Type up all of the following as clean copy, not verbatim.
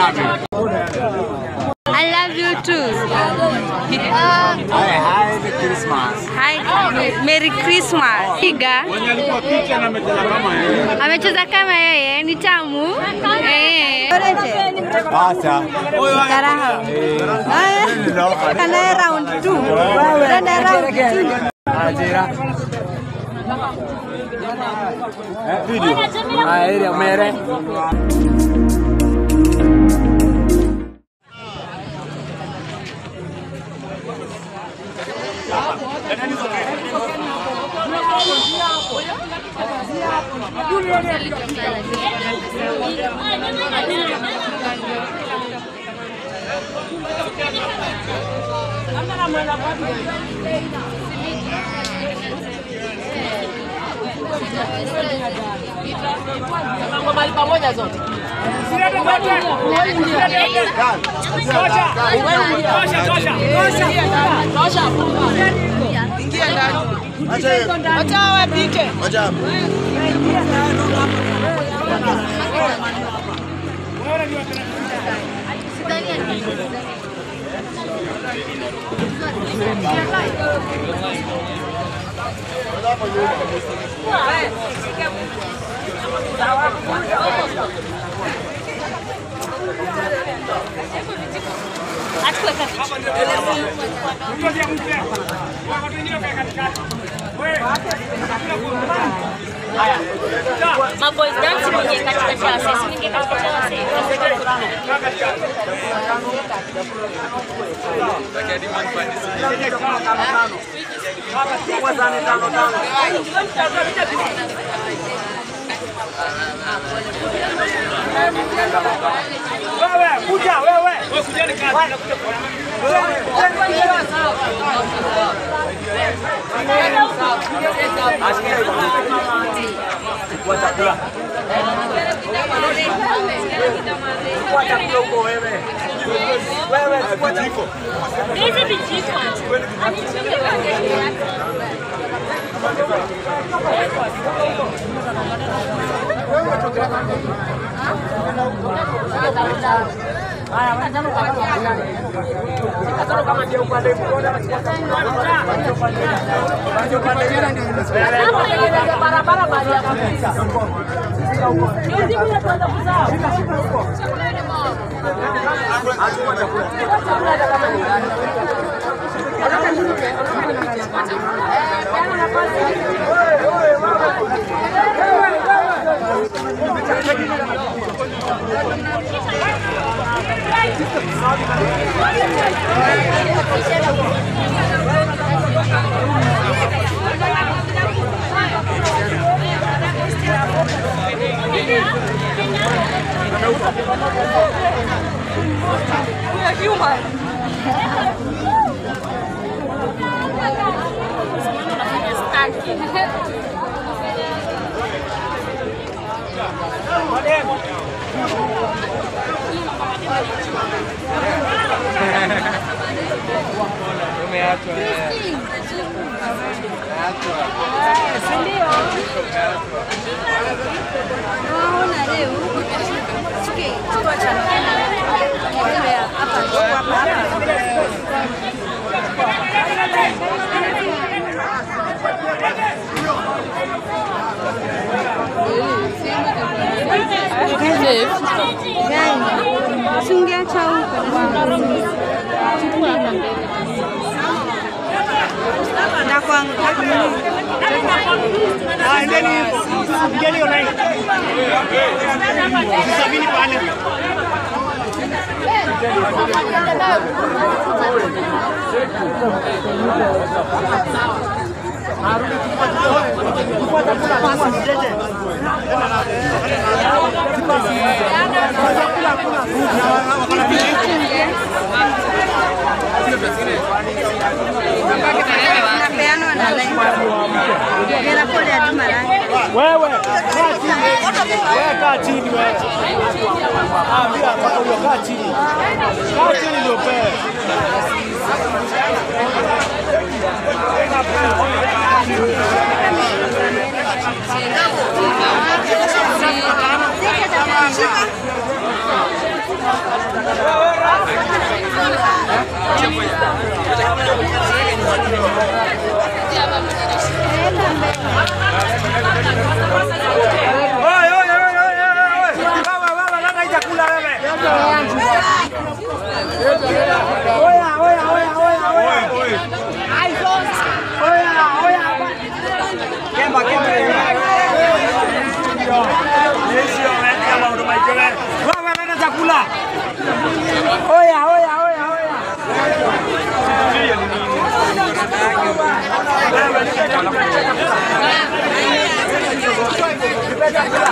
love you. I love you too. Hi, Merry Christmas. Hi, Merry Christmas. Iga. Amecheza kama yeye, ni tamu. Eh. Basa. Karaha. Kana round 2. Kana round 2. Ajira. Video. Aere mere. Maboys dance mwenye katikati ya sisi ninge katikati ya sisi. Wewe kuja wewe. Wewe kuja ni kazi. Hizi vijiko. Wewe, kaa chini wewe. Ambia mpaka huyo kaa chini. Kaa chini ndio pewe. chakula. Oya, oya, oya, oya. Nipe chakula.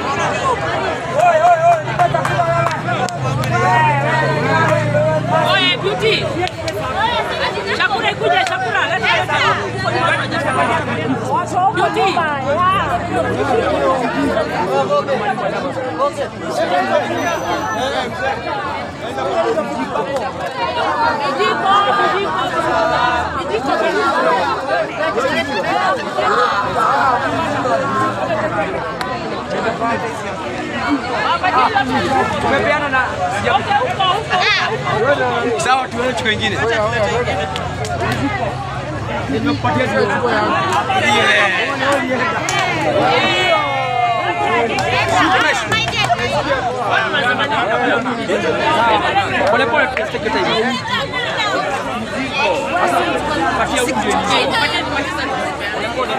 Oi, oi, oi, nipe chakula wewe. Oye, Beauty. Chakula ikuja, chakula. Beauty. Tumepeana na sawa, tuone chuko nyingine. Nimekupatia chuko yangu. Pole pole take time. Sasa patia huku ndio. Pole pole.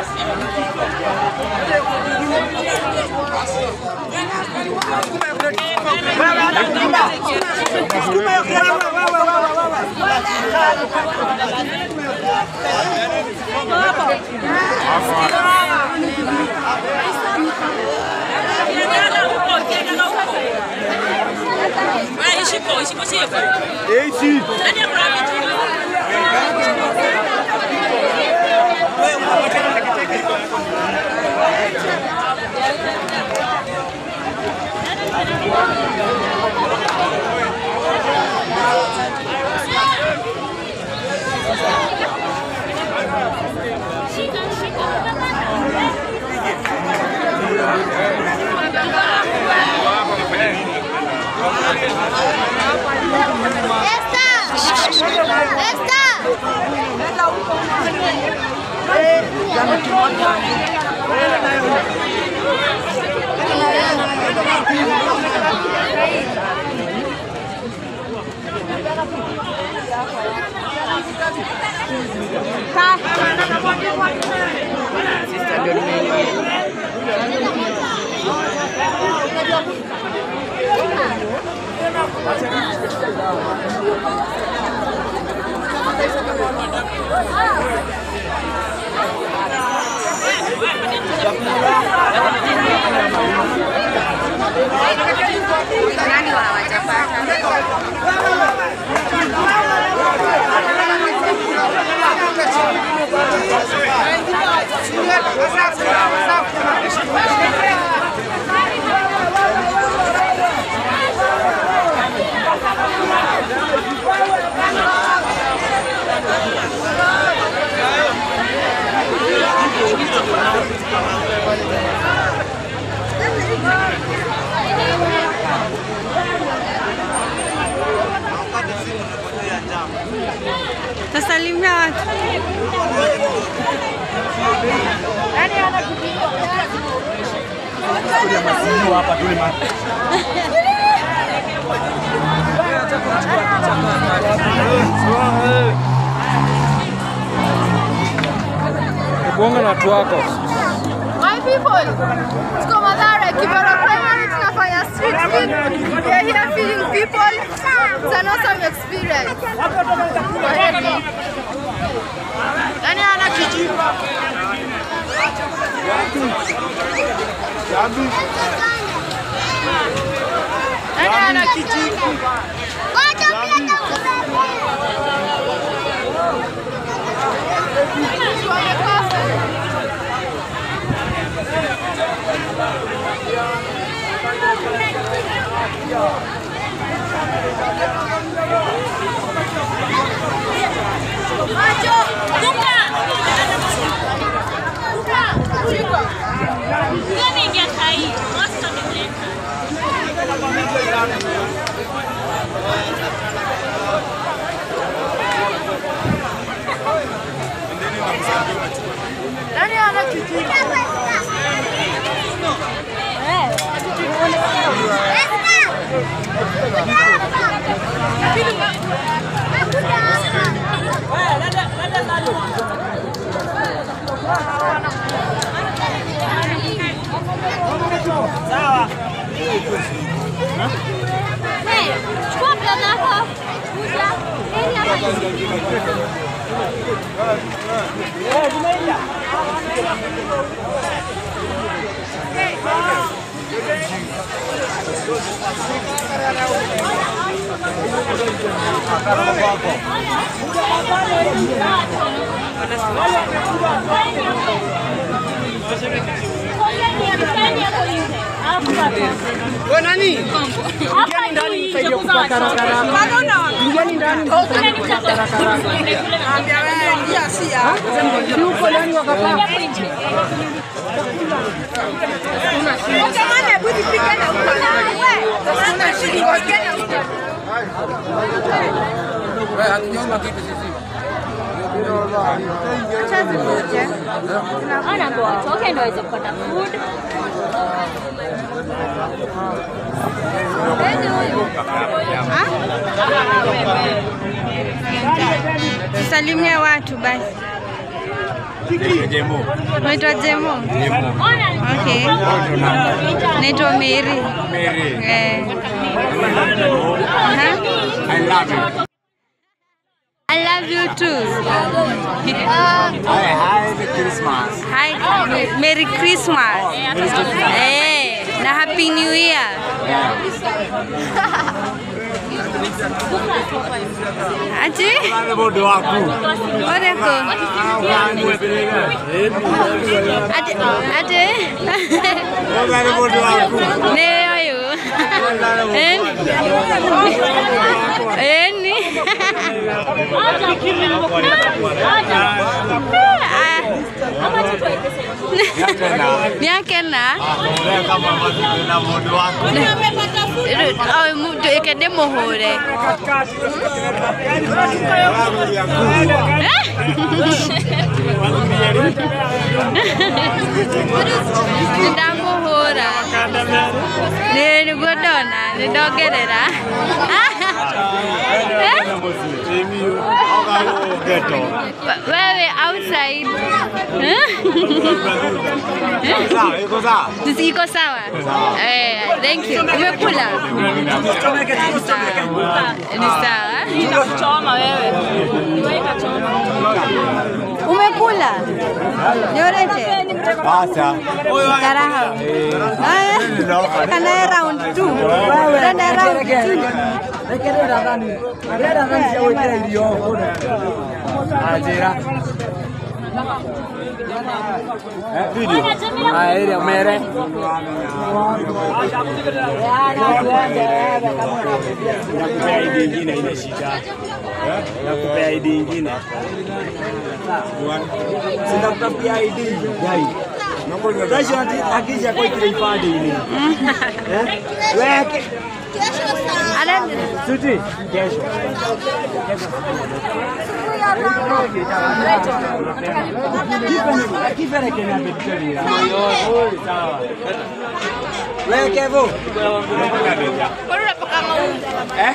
Nani hawajapata? Tasalimia watu. Kuonga na watu wako. My people, tuko Mathare, Kibera Primary, tunafanya street food. We are here feeding people. It's an awesome experience. Nani ana kijiko? Nani ana kijiko? Nani ana kijiko? Sawa. Hey, chukua brother yako. Kuja. Heri hapa hivi. Wewe nani? Ingieni ndani msaidie kupaka karaka. Ingieni ndani msaidie kupaka karaka. Yuko ndani wakapaka. Anaambiwa watoke ndio waweze kupata food. Salimia watu basi. Naitwa Jemo. Okay. Naitwa Mary. Mary. Eh. I love you. I love you too. Hi, Merry Christmas. Hi, Merry Christmas. Eh, na Happy New Year. Yeah. Ati? Oreko. Ati ati. Ne ayo. En. Ni. Niakena. Ekede muhure. Ndamuhura. Niguo ndona, nindongerera. Wewe outside. Iko sawa? Eh, thank you. Umekula? Ni sawa. Nitakuchoma wewe. Niweka choma. Umekula? Nyorete? Basa. Karaha. Kana round 2. Kana round 2. Video. Mere. Nakupea ID ingine ile shida. Nakupea ID ingine. Sitakutafutia ID. Yai. Kesho akija kwa ile ifadi ile. Eh? Wewe Suti, kesho. Wewe Kevo. Eh?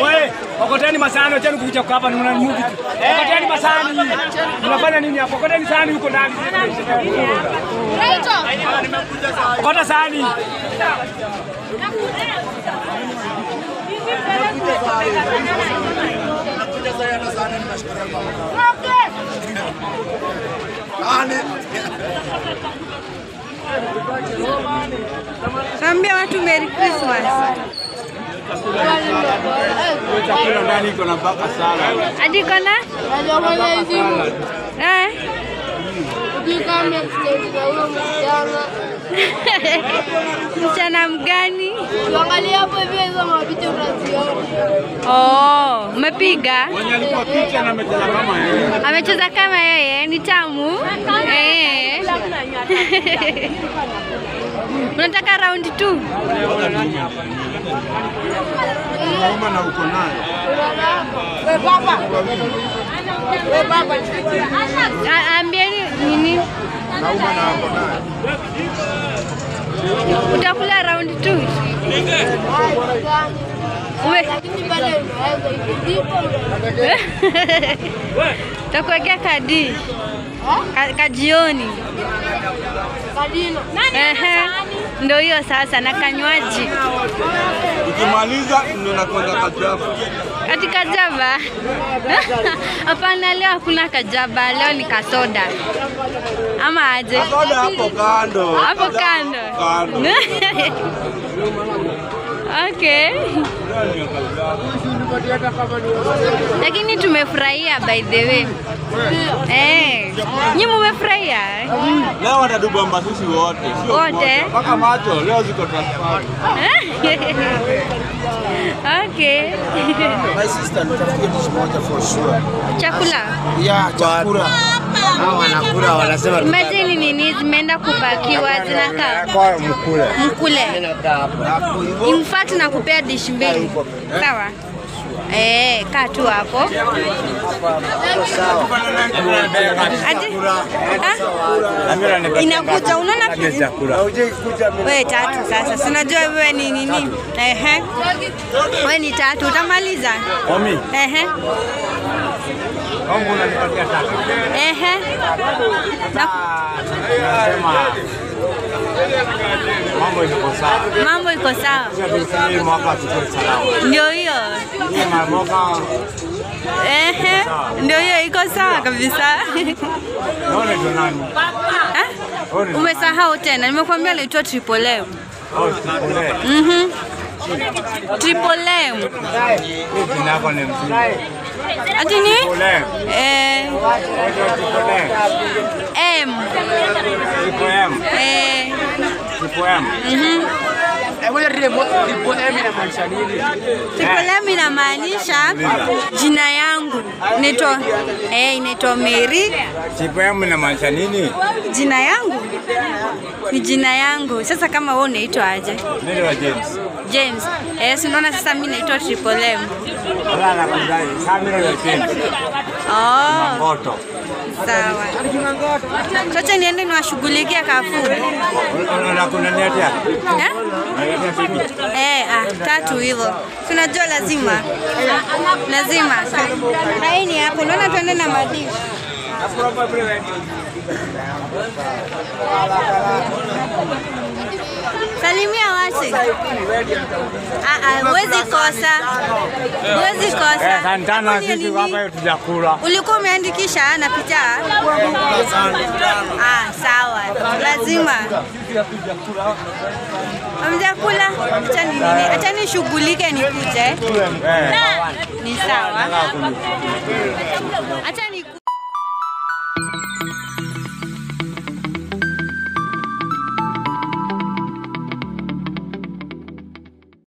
Wewe, okoteni masahani, acheni kuja hapa ni mnanimuki tu. Okoteni masahani. Mnafanya nini hapo? Okoteni sahani huko ndani. Okota sahani. Ambia watu Merry Christmas. Chakula ndani iko na mpaka salad. Hadi iko na? Eh. Msichana mgani? Tuangalie hapo hivi hizo mapicha unaziona. Oh, umepiga? Mwenye alikuwa picha na amecheza kama yeye. Amecheza kama yeye, ni tamu. Eh. Unataka round 2? Mama na uko nayo. We baba. We baba. Ambieni nini? Nauma na uko nayo. Utakula round 2? Lakini bado unaweza ikilipa. Takuwekea kadi. Kajioni. Kadino. Ndio hiyo sasa na kanywaji. Ukimaliza ndio nakwenda kajaba. Ati kajaba? Hapana, leo hakuna kajaba, leo ni kasoda. Ama aje? Kasoda hapo kando. Hapo kando. Kando. Okay. Lakini tumefurahia by the way. Nyi mmefurahia? Leo watadubamba sisi wote, sio wote. Mpaka macho leo ziko transparent. Okay. My sister nitafikia dish moja for sure. Chakula? Yeah, chakula. Hao wanakula wanasema. Imagine nini zimeenda kupakiwa zinakaa. Kwa mkule. Mkule. In fact nakupea dish mbili. Sawa? Kaa tu hapo. Ati? Inakuja unaona wewe tatu sasa. Si unajua wewe ni nini? Wewe ni tatu utamaliza? Omi. Wangu unanipatia tatu. Nasema mambo iko sawa. Mambo iko sawa. Mwaka tuko salama. Ndio hiyo. Mwaka. Ndio hiyo iko sawa kabisa. Naona ndio nani? Umesahau tena. Nimekuambia naitwa Triple M. Oh, Triple M. Triple M. Jina lako ni mzuri. Ati ni? Triple M. M. Triple M. Triple M. Triple M inamaanisha jina yangu. Inaitwa inaitwa Mary. Triple M inamaanisha nini? Jina yangu? Ni jina yangu. Sasa kama wewe unaitwa aje? Mimi ni James. James. Si unaona sasa mimi naitwa Triple M. Wala nakudai. Sasa mimi ni James. Oh. Ngoto. Sawa. Sasa niende niwashughulikie kafu. Unaniletea? Tatu hivyo. Tunajua lazima. Lazima. Haini hapo. Unaona tuende na madishi. Salimia wasi. Huwezi kosa. Huwezi kosa. Santana sisi hapa tujakula. Ulikuwa umeandikisha na picha? Sawa. Lazima. Hamjakula? Acha ni nini? Acha nishughulike nikuje. Ni sawa. Acha nikuje.